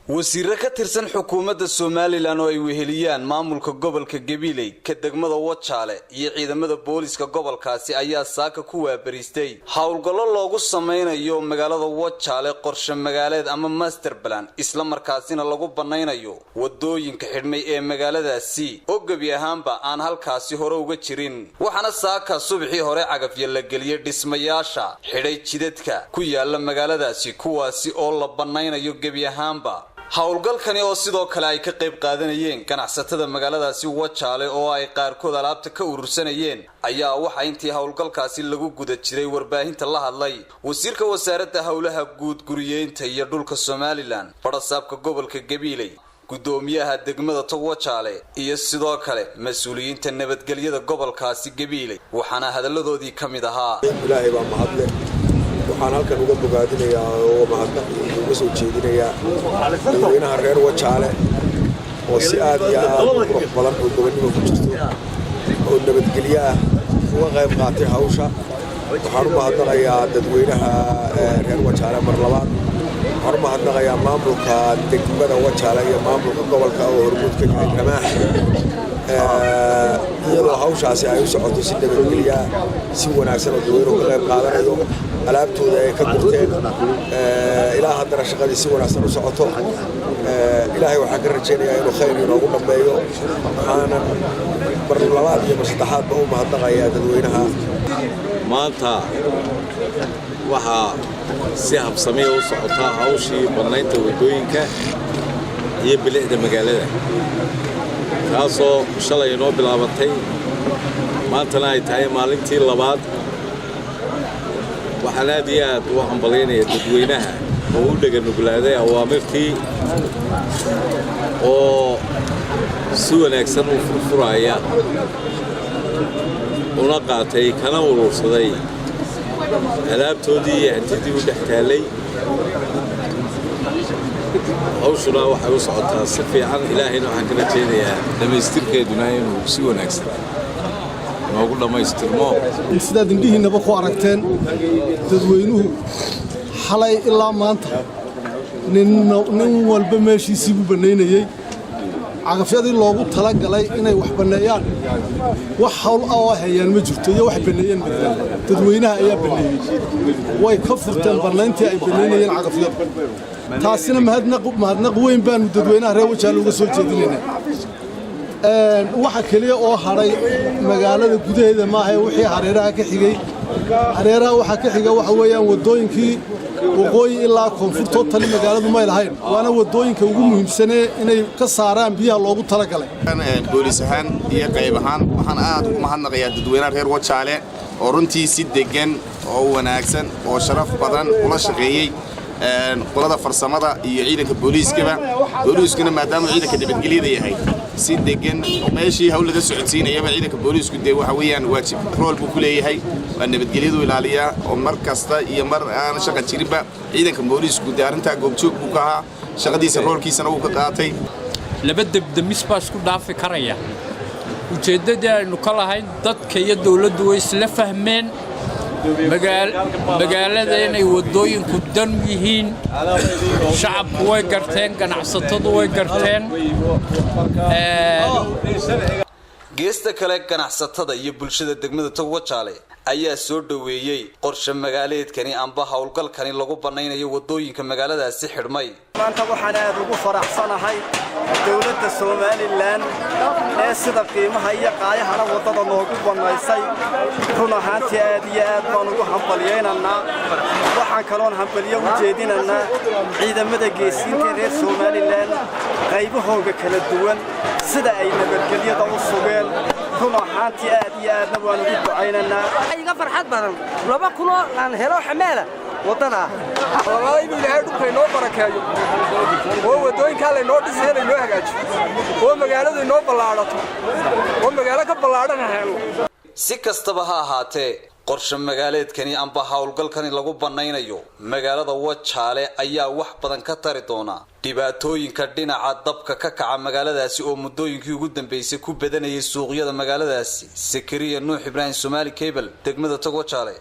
Wasiirro ka tirsan xukuumadda Somaliland oo ay weheliyaan maamulka gobolka Gabiley, ka degmada Wajaale iyo ciidamada booliska gobolkaasi ayaa saaka ku waabariistay howlgallo loogu samaynayo magaalada Wajaale qorshe magaaleed ama master plan, isla markaasina lagu bannaynayo wadooyinka xidhmay ee magaaladaasi oo gebi ahaanba aan halkaasi hore uga jirin. Waxaana saaka subaxii hore cagafya la geliyey dhismayaasha xidhay jidadka ku yaala magaaladaasi, kuwaasi oo la bannaynayo gebi ahaanba. Howlgalkani oo sidoo kale ay ka qayb qaadanayeen ganacsatada magaaladaasi Wajaale oo ay qaarkood alaabta ka urursanayeen ayaa waxaa intii howlgalkaasi lagu guda jiray warbaahinta la hadlay wasiirka wasaaradda howlaha guud, guriyeynta iyo dhulka Somaliland, badhasaabka gobolka Gabiiley, gudoomiyaha degmada Togwajaale iyo sidoo kale mas-uuliyiinta nabadgelyada gobolkaasi Gabiiley. Waxaana hadalladoodii ka mid ahaa: Ilaahay baa mahadle. Waxaan halkan uga bogaadinayaa oo mahadnaq uga soo jeedinayaa dadweynaha reer Wajaale oo si aad iyo aad u qurux badan oo gobonnimo ku jirto oo nabadgelyo ah uga qayb qaatay hawsha. Waxaan u mahadnaqayaa dadweynaha reer Wajaale. Mar labaad waxaan u mahadnaqayaa maamulka degmada Wajaale iyo maamulka gobolka oo hormuud ka yahay Ramaax, iyadoo hawshaasi ay u socoto si nabadgelyaa, si wanaagsan oo dadweynuhu ka qayb qaadanayo, alaabtooda ay ka gurteen, ilaa haddana shaqadii si wanaagsan u socoto. Ilaahay waxaan ka rajaynayaa inuu khayr inoogu dhammeeyo. Waxaanan mar labaad iyo mar saddexaadba u mahadnaqayaa dadweynaha. Maanta waxaa si habsamiya u socotaa hawshii bannaynta waddooyinka iyo bilicda magaalada, taasoo shalay inoo bilaabantay, maantana ay tahay maalintii labaad. Waxaan aad iyo aad u hambalyaynaya dadweynaha oo u dhega nuglaaday awaamirtii oo si wanaagsan u furfuraya una qaatay kana urursaday alaabtoodii iyo hantidii u dhex taallay. Hawshuna waxay u socotaa si fiican. Ilaahayna waxaan ka rajaynayaa dhammaystirkeeduna inuu si wanaagsan noogu dhammaystirmo. Sidaad indhihiinnaba ku aragteen, dadweynuhu xalay ilaa maanta nin walba meeshiisii buu bannaynayey. Cagafyadii loogu tala galay inay wax banneeyaan wax hawl ah oo hayaan ma jirto iyo wax banneeyeen ma jiraan. Dadweynaha ayaa banneeyey, way ka furteen bannayntii ay bannaynayeen cagafyadu. Taasina mahadnaq weyn baanu dadweynaha reer Wajaale uga soo jeedinaynaa. Waxa keliya oo hadhay magaalada gudaheeda maaha, wixii hareeraha ka xigay. Hareeraha waxaa ka xiga waxa weeyaan waddooyinkii waqooyi ilaa koonfurtoo tali magaaladu may lahayn, waana waddooyinka ugu muhiimsanee inay ka saaraan biyaha loogu talagalay. Booliis ahaan iyo qayb ahaan waxaan aad ugu mahadnaqayaa dadweynaha reer Wajaale oo runtii si deggan oo wanaagsan oo sharaf badan ula shaqeeyey qolada farsamada iyo ciidanka booliiskaba. Booliiskuna maadaama ciidanka nabadgelyada yahay, si degan meeshii hawl laga socodsiinayaba ciidanka booliisku dee waxa weeyaan waajib role buu ku leeyahay, waa nabadgelyadu ilaaliyaa, oo mar kasta iyo mar aan shaqa jirinba ciidanka booliisku dee arrintaa goobjoog buu ka ahaa, shaqadiisa roolkiisana wuu ka qaatay. Laba debdemis baa isku dhaafi karaya. Ujeeddadii aynu ka lahayn dadka iyo dawladdu way isla fahmeen magaalada inay waddooyinku dan yihiin. Shacabku way garteen, ganacsatadu way garteen. Geesta kale, ganacsatada iyo bulshada degmada Togwajaale ayaa soo dhoweeyey qorshe magaaleedkani amba howlgalkani lagu bannaynayo waddooyinka magaaladaasi xidhmay. Maanta waxaan aad ugu faraxsanahay dowladda Somaliland ee sida qiimaha iyo qaayahana waddada noogu bannaysay. Run ahaantii aad iyo aad baan ugu hambalyaynaynaa. Waxaan kaloon hambalyo u jeedinaynaa ciidamada geesiinta reer Somaliland qaybahooga kala duwan, sida ay nabadgelyada u sugeen. Run ahaantii aad iyo aadna waan ugu ducaynaynaa. Iga farxad badan 2000oo aan helo xameela waddada. Labada inuu Ilaahay dhulka inoo barakeeyo oo waddooyinkaa laynoo dhisaya laynoo hagaajiyo oo magaaladu inoo ballaadhato oo magaalo ka ballaadhan helno. Si kastaba ha ahaatee, qorshe magaaleedkani amba howlgalkani lagu bannaynayo magaalada Wajaale ayaa wax badan ka tari doona dhibaatooyinka dhinaca dabka ka kaca magaaladaasi oo muddooyinkii ugu dambeysay ku badanayay suuqyada magaaladaasi. Sakariya Nuux Ibraahim, Somaali Cable, degmada Togwajaale.